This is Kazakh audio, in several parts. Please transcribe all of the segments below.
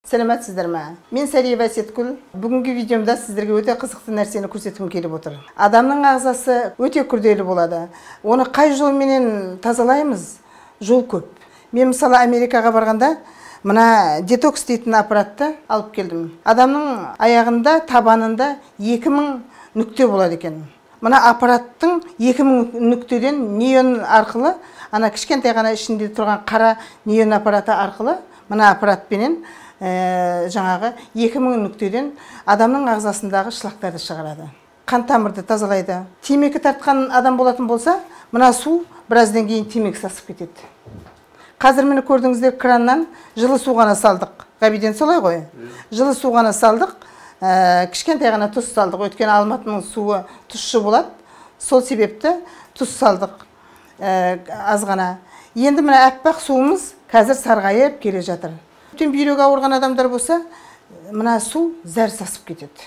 Сәлеметсіздер ме? Мен Сәриева Әсеткүл. Бүгінгі видеомда сіздерге өте қызықты нәрсені көрсеткім келіп отыр. Адамның ағзасы өте күрделі болады. Оны қай жолменен тазалаймыз? Жол көп. Мен мысалы Америкаға барғанда мына детокс дейтін аппаратты алып келдім. Адамның аяғында, табанында 2000 нүкте болады екен. Мына аппараттың 2000 нүктеден неон арқылы, ана кішкентай ғана ішінде тұрған қара неон аппараты арқылы, мына аппаратпенен жаңағы 2000 нүктеден адамның ағзасындағы шлактарды шығарады. Қан тамырды тазалайды. Темекі тартқан адам болатын болса, мына су біраздан кейін темекі сасып кетеді. Қазір мені көрдіңіздер, краннан жылы су ғана салдық. Ғабиден солай ғой? Жылы су ғана салдық, кішкентай ғана тұз салдық. Өйткені Алматының суы тұщы болады. Сол себепті тұз салдық аз ғана. Енді мына аппақ суымыз қазір сарғайып келе жатыр. Көптен бүйрегі ауырған адамдар болса, мына су зәр сасып кетеді.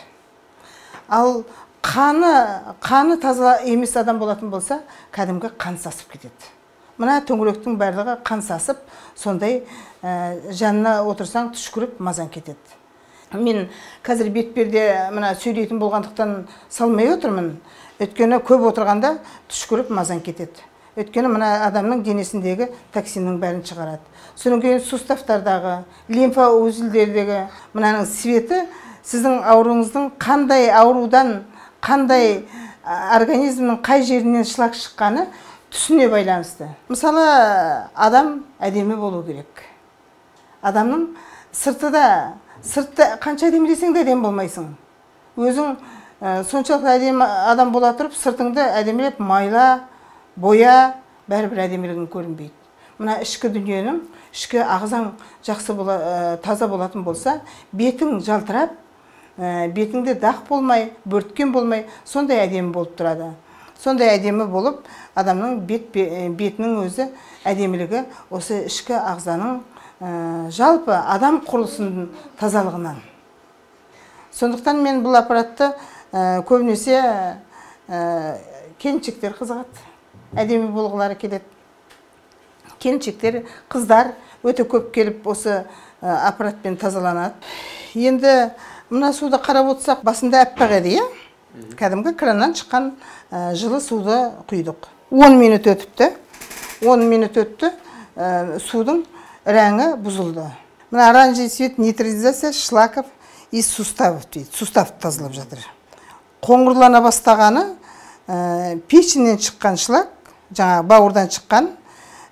Ал қаны таза емес адам болатын болса, кәдімгі қан сасып кетеді. Мына төңіректің барлығы қан сасып, сондай жанына отырсаң түшкіріп мазаң кетеді. Мен қазір бетперде мына сөйлейтін болғандықтан салмай отырмын. Өйткені көп отырғанда түшкіріп мазаң кетеді. Өйткені мына адамның денесіндегі токсиннің бәрін шығарады. Содан кейін суставтардағы, лимфа узелдердегі мынаның светі сіздің ауруыңыздың қандай аурудан, қандай организмнің қай жерінен шлак шыққаны түсіне байланысты. Мысалы, адам әдемі болу керек. Адамның сырты да, сыртты қанша әдемі десең де әдемі болмайсың. Өзің соншалықты әдемі адам бола тұрып, сыртыңды әдемілеп майла, боя, бәрібір әдемілігің көрінбейді. Мына ішкі дүниенің, ішкі ағзаң жақсы бола, таза болатын болса, бетің жалтырап, бетіңде дақ болмай, бөрткен болмай, сондай әдемі болып тұрады. Сондай әдемі болып, адамның бетінің өзі әдемілігі осы ішкі ағзаның, жалпы адам құрылысының тазалығынан. Сондықтан мен бұл аппаратты көбінесе келіншектер қызығады. Әдемі болғылары келеді. Келіншектер, қыздар өте көп келіп осы аппаратпен тазаланады. Енді мына суды қарап отырсақ, басында аппақ еді, иә? Кәдімгі краннан шыққан жылы суды құйдық. 10 минут өтіпті. 10 минут өтті, судың рәңі бұзылды. Мына оранжевый цвет нейтрализация шлаков и суставов дейді. Сустав тазалап жатыр. Қоңырлана бастағаны печеннен шыққан шлак, жаңағы бауырдан шыққан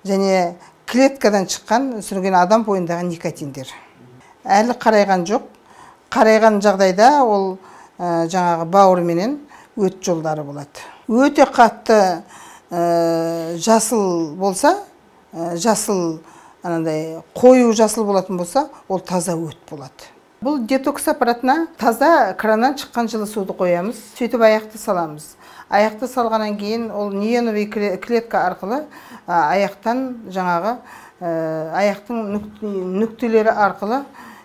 және клеткадан шыққан сүрген адам бойындағы никотиндер. Әлі қарайған жоқ. Қарайған жағдайда ол жаңағы бауыр менен өт жолдары болады. Өте қатты жасыл болса, жасыл анандай қою жасыл болатын болса, ол таза өт болады. Бұл детокс аппаратына таза краннан шыққан жылы суды қоямыз, сөйтіп аяқты саламыз. Аяқты салғаннан кейін ол неоновый клетка арқылы аяқтан жаңағы аяқтың нүктелері арқылы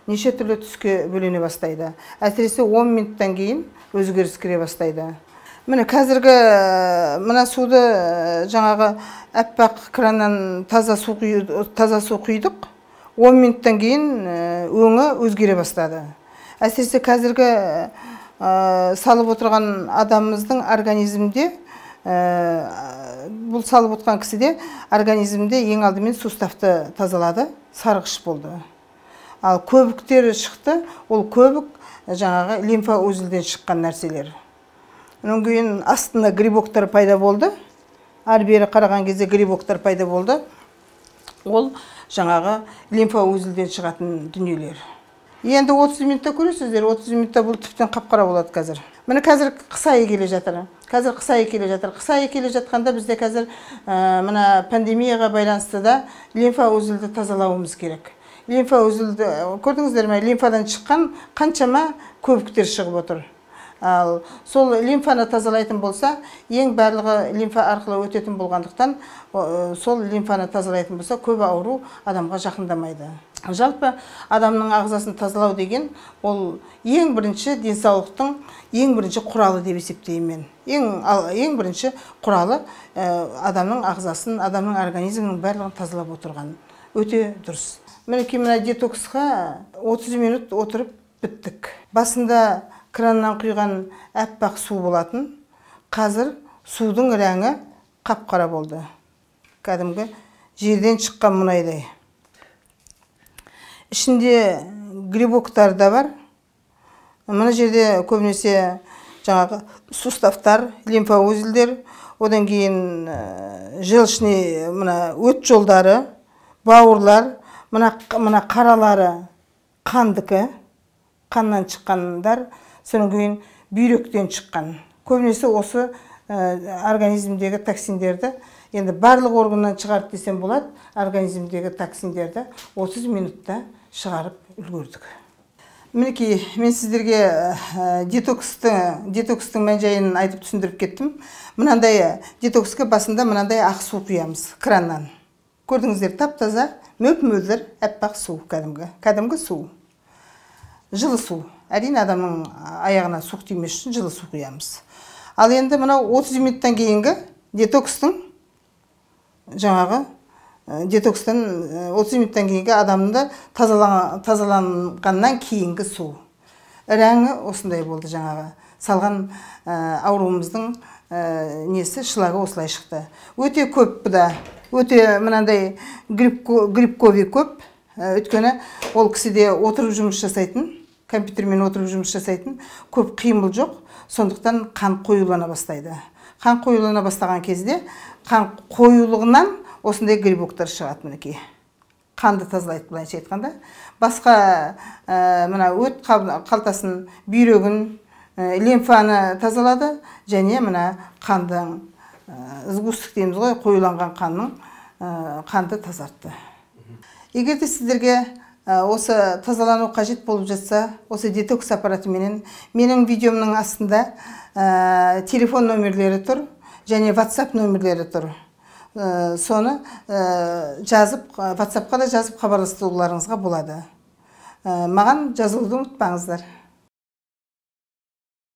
неше түрлі түске бөлене бастайды. Әсіресе 10 минуттан кейін өзгеріс кіре бастайды. Міне қазіргі мына суды жаңағы аппақ краннан таза су құйдық. 10 минуттан кейін өңі өзгере бастады. Әсіресе қазіргі салып отырған адамымыздың организмде, бұл салып отырған кісіде организмде ең алдымен суставты тазалады, сарғыш болды. Ал көбіктері шықты, ол көбік жаңағы лимфа узелден шыққан нәрселер. Одан кейін астында грибоктар пайда болды. Ары бері қараған кезде грибоктар пайда болды. Ол жаңағы лимфа узелден шығатын дүниелер. Енді 30 минутта көресіздер, 30 минутта бұл түптен қап-қара болады қазір. Міне қазір қыс айы келе жатыр. Қазір қыс айы келе жатыр. Қыс айы келе жатқанда бізде қазір мына пандемияға байланысты да лимфа узелді тазалауымыз керек. Лимфа узелді көрдіңіздер ме? Лимфадан шыққан қаншама көбіктер шығып отыр. Ал сол лимфаны тазалайтын болса, ең барлығы лимфа арқылы өтетін болғандықтан, сол лимфаны тазалайтын болса, көп ауру адамға жақындамайды. Жалпы адамның ағзасын тазалау деген ол ең бірінші денсаулықтың ең бірінші құралы деп есептеймін мен. Ең бірінші құралы адамның ағзасын, адамның организмінің барлығын тазалап отырған. Өте дұрыс. Мінекей, мына детоксқа 30 минут отырып біттік. Басында краннан құйған аппақ су болатын. Қазір судың рәңі қап-қара болды. Кәдімгі жерден шыққан мұнайдай. Ішінде грибоктар да бар. Мына жерде көбінесе жаңағы суставтар, лимфоузелдер, одан кейін желчный, мына өт жолдары, бауырлар, мына қаралары қандікі, қаннан шыққандар, содан кейін бүйректен шыққан. Көбінесе осы организмдегі токсиндерді, енді барлық органнан шығарып десем болады, организмдегі токсиндерді 30 минутта шығарып үлгердік. Мінекей, мен сіздерге детокстың мән-жайын айтып түсіндіріп кеттім. Мынандай детоксқа басында мынандай ақ су құямыз краннан. Көрдіңіздер, тап-таза, мөп-мөлдір аппақ су, кәдімгі су. Жылы су. Әрине адамның аяғына суық тимес үшін жылы су құямыз. Ал енді мынау 30 минуттан кейінгі детокстың жаңағы детокстан 30 минуттан кейінгі адамды тазаланғаннан кейінгі су. Рәңі осындай болды жаңағы. Салған ауруымыздың несі, шылағы осылай шықты. Өте көп бұда. Өте мынандай грибковый көп. Өйткені ол кісіде отырып жұмыс жасайтын, компьютермен отырып жұмыс жасайтын көп қимыл жоқ. Сондықтан қан қоюлана бастайды. Қан қоюлана бастаған кезде қан қоюлығынан осындай грибоктар шығады мінекей. Қанды тазалайды былайша айтқанда. Басқа мына өт қалтасын, бүйрегін, лимфаны тазалады және мына қандың сгусток дейміз ғой, қоюланған қанның қанды тазартты. Егер де сіздерге осы тазалану қажет болып жатса, осы детокс аппаратыменен менің видеомның астында телефон номерлері тұр және WhatsApp номерлері тұр. Соны жазып, WhatsAppқа да жазып хабарласуларыңызға болады. Маған жазылуды ұмытпаңыздар.